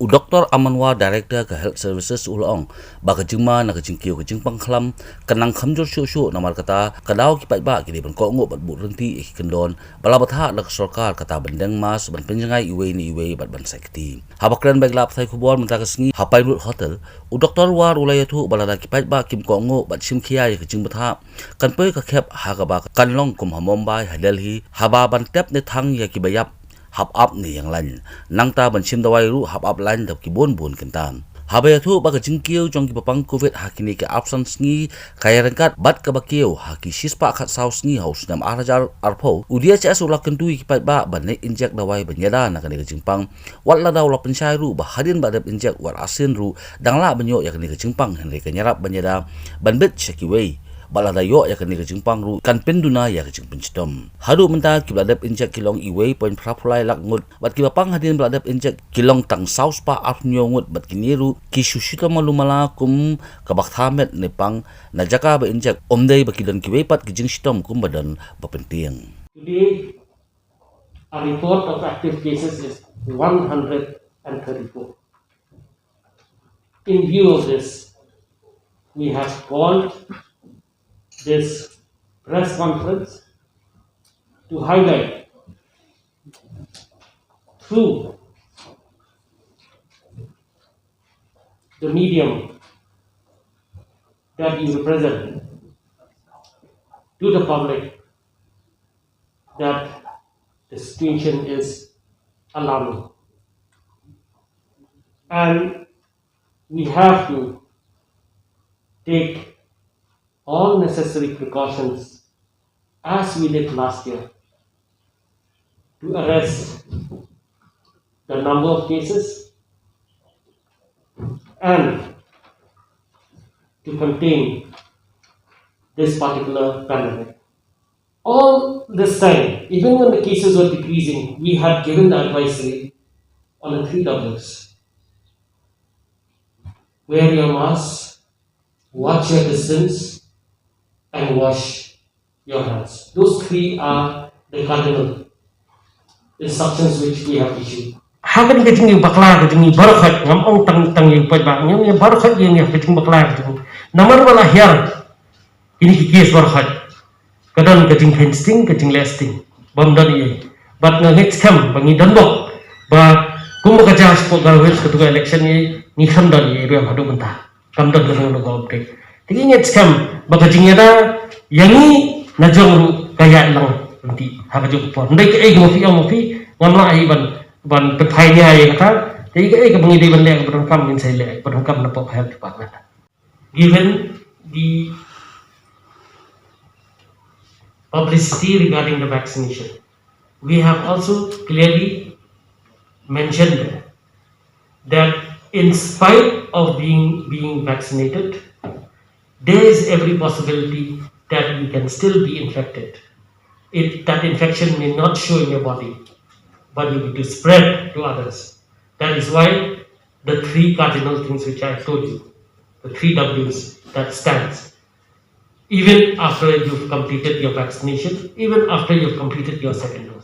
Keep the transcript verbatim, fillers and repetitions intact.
U Doktor Aman War, Director ka Health Services, u la ong ba ka jingma na ka jingkiew ka jingpang khlam ka nang kham jur shuh shuh, namar kata ka daw ki paidbah ki dei ban kohnguh bad buh ryntih ïa ki kyndon ba la bthah da ka sorkar, kata ban deng mask, ban pynjngai iwei na iwei bad ban sait kti. Haba kren bad ki lad pathai khubor mynta ka sngi ha Pinewood Hotel, u Doktor War u la ïathuh ba lada ki paidbah kim kohnguh bad shim khia ïa ka jingbthah, kan poi ka khep ha kaba kan long kum ha Mumbai, ha Delhi, haba ban tep ne thang ïa kiba ïap hap ap ne ïeng lain. Nangta ban shim dawai ruh hap ap lain da ki bun bun kynta. Haba ïathuh ba ka jingkiew jong kiba pang Covid ha kine ki arphew san sngi ka ïaryngkat bad kaba kiew ha ki shispah khatsaw sngi ha u snem ar hajar arphew, u D H S u la kyntu ïa ki paidbah ban leit injek dawai ban ïada na kane ka jingpang, wat lada u la pynshai ruh ba hadien ba la dep injek wat arsien ruh dang lah ban ïoh ïa kane ka jingpang, hynrei kan ïarap ban ïada ban bit sha kiwei, bad lada ïoh ïa kane ka jingpang ruh kan pynduna ïa ka jingpynshitom. Haduh mynta kiba la dep injek ki long iwei point phra phew lai lak ngut, bad kiba pang hadien ba la dep injek ki long tang saw spah arphew hynñiew ngut, bad kine ruh ki shu shitom malu mala kum kaba kthah met ne pang na jaka ba injek, ym dei ba ki don kiwei pat ki jingshitom kumba don ba pyntieng. Today, our report of active cases is one hundred thirty-four. In view of this, we have called this press conference to highlight through the medium that you represent to the public that the situation is alarming. And we have to take all necessary precautions as we did last year to arrest the number of cases and to contain this particular pandemic. All this time, even when the cases were decreasing, we had given the advisory on the three W's. Wear your mask, watch your distance, and wash your hands. Those three are the cardinal instructions which we have issued. Ha kane ka jingïabakla ka jingïabaroh, ngam ong tang tang ïa u paidbah, ngam ïabaroh ïa ka jingbakla ka jing. Namar ba la hiar kine ki case baroh, ka don ka jingkheiñ sting, ka jingleh sting, bym don ei ei. Bad nga ngeit skhem ba ngi don bok ba kumba ka jia shapoh Garo Hills katto ka election, ngi, ngi khlem don ei ei ruh haduh mynta. Kam don ka jingdon ka update. Te ngi ngeit skhem ba ka jingïada ïa ngi na jong ruh ka ïaid lang lynti ha kajuh ka por. Ym dei kaei kaba phi ong ma phi, ngam lah ei ban, ban pynphai nia ïa kata. Te kaei kaba ngi dei ban leh kaba donkam ngin sa leh, kaba donkam na pop health department. Given the publicity regarding the vaccination, we have also clearly mentioned that in spite of being, being vaccinated, there is every possibility that you can still be infected. It, that infection may not show in your body, but it will spread to others. That is why the three cardinal things which I told you, the three W's, that stands. Even after you've completed your vaccination, even after you've completed your second dose.